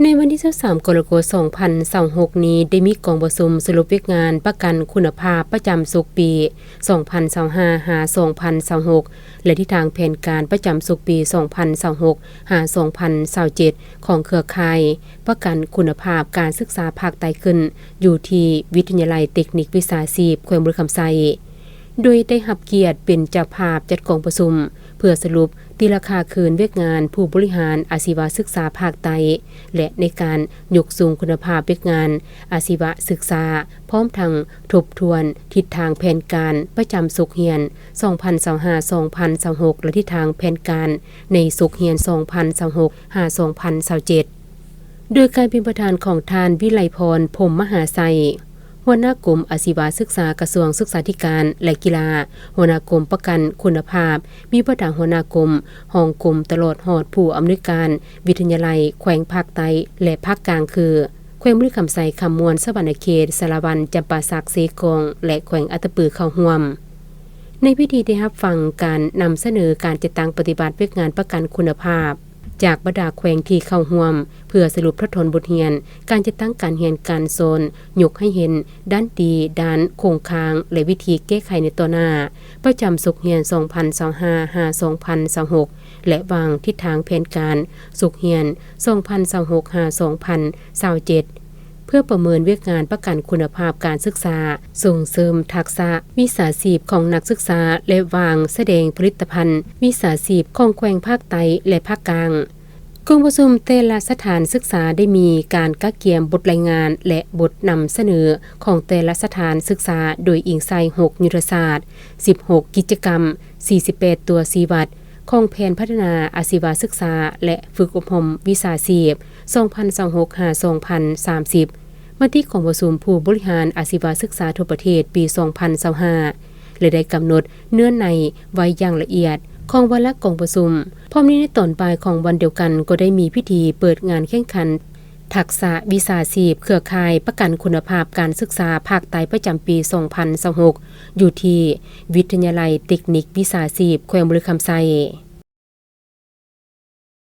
ໃນວັນທີຊາວສາມ ກໍລະກົດ ສອງພັນຊາວຫົກນີ້ ໄດ້ມີກອງປະຊຸມສະຫຼຸບວຽກງານປະກັນຄຸນນະພາບປະຈຳສົກປີ ສອງພັນຊາວຫ້າ ຫາ ສອງພັນຊາວຫົກ ແລະ ທິດທາງແຜນການປະຈຳສົກປີ ສອງພັນຊາວຫົກ ຫາ ສອງພັນຊາວເຈັດ ຂອງເຄືອຂ່າຍປະກັນຄຸນນະພາບການສຶກສາພາກໃຕ້ຂຶ້ນ ຢູ່ທີ່ວິທະຍາໄລເຕັກນິກວິຊາຊີບແຂວງບໍລິຄຳໄຊ ໂດຍໄດ້ຮັບກຽດເປັນເຈົ້າພາບຈັດກອງປະຊຸມ ເພື່ອສະຫຼຸບຕີລາຄາຄືນວຽກງານຜູ້ບໍລິຫານອາຊີວະສຶກສາພາກໃຕ້ ແລະ ໃນການຍົກສູງຄຸນນະພາບວຽກງານອາຊີວະສຶກສາ, ພ້ອມທັງທົບທວນທິດທາງແຜນການປະຈຳສົກຮຽນ ສອງພັນຊາວຫ້າ ສອງພັນຊາວຫົກ ແລະ ທິດທາງແຜນການໃນສົກຮຽນ ສອງພັນຊາວຫົກ ຫາ ສອງພັນຊາວເຈັດ ໂດຍການເປັນປະທານຂອງທ່ານ ວິໄລພອນ ພົມມະຫາໄຊ ຫົວໜ້າກົມອາຊີວະສຶກສາ ກະຊວງສຶກສາທິການ ແລະ ກິລາ, ຫົວໜ້າກົມປະກັນຄຸນນະພາບ, ມີບັນດາຫົວໜ້າກົມ, ຮອງກົມ ຕະຫຼອດຮອດຜູ້ອຳນວຍການວິທະຍາໄລແຂວງພາກໃຕ້ ແລະ ພາກກາງ ຄື ແຂວງບໍລິຄຳໄຊ, ຄຳມ່ວນ, ສະຫວັນນະເຂດ, ສາລະວັນ, ຈຳປາສັກ, ເຊກອງ ແລະ ແຂວງອັດຕະປື ເຂົ້າຮ່ວມ. ໃນພິທີໄດ້ຮັບຟັງການນຳສະເໜີການຈັດຕັ້ງປະຕິບັດວຽກງານປະກັນຄຸນນະພາບ ຈາກບັນດາແຂວງທີ່ເຂົ້າຮ່ວມ ເພື່ອສະຫຼຸບຖອດຖອນບົດຮຽນການຈັດຕັ້ງການຮຽນການສອນ, ຍົກໃຫ້ເຫັນດ້ານດີ, ດ້ານຄົງຄ້າງ ແລະ ວິທີແກ້ໄຂໃນຕໍ່ໜ້າ ປະຈຳສົກຮຽນ ສອງພັນຊາວຫ້າ ຫາ ສອງພັນຊາວຫົກ ແລະ ວາງທິດທາງແຜນການສົກຮຽນ ສອງພັນຊາວຫົກ ຫາ ສອງພັນຊາວເຈັດ ເພື່ອປະເມີນວຽກງານປະກັນຄຸນນະພາບການສຶກສາ, ສົ່ງເສີມທັກສະວິຊາຊີບຂອງນັກສຶກສາ ແລະ ວາງສະແດງຜະລິດຕະພັນວິຊາຊີບຂອງແຂວງພາກໃຕ້ ແລະ ພາກກາງ. ກອງປະຊຸມແຕ່ລະສະຖານສຶກສາໄດ້ມີການກະກຽມບົດລາຍງານ ແລະ ບົດນຳສະເໜີຂອງແຕ່ລະສະຖານສຶກສາ ໂດຍອີງໃສ່ຫົກຍຸດທະສາດ, ສິບຫົກກິດຈະກຳ, ສີ່ສິບແປດຕົວຊີ້ວັດ ຂອງແຜນພັດທະນາອາຊີວະສຶກສາ ແລະ ຝຶກອົບຮົມວິຊາຊີບ ສອງພັນຊາວຫົກ ຫາ ສອງພັນສາມສິບ ມະຕິກອງປະຊຸມຜູ້ບໍລິຫານອາຊີວະສຶກສາທົ່ວປະເທດປີ ສອງພັນຊາວຫ້າ ແລະ ໄດ້ກຳນົດເນື້ອໃນໄວ້ຢ່າງລະອຽດຂອງວາລະກອງປະຊຸມ. ພ້ອມນີ້ໃນຕອນບ່າຍຂອງວັນດຽວກັນ ກໍໄດ້ມີພິທີເປີດງານແຂ່ງຂັນທັກສະວິຊາຊີບເຄືອຂ່າຍປະກັນຄຸນນະພາບການສຶກສາພາກໃຕ້ປະຈຳປີ ສອງພັນຊາວຫົກ ຢູ່ທີ່ວິທະຍາໄລເຕັກນິກວິຊາຊີບແຂວງບໍລິຄຳໄຊ.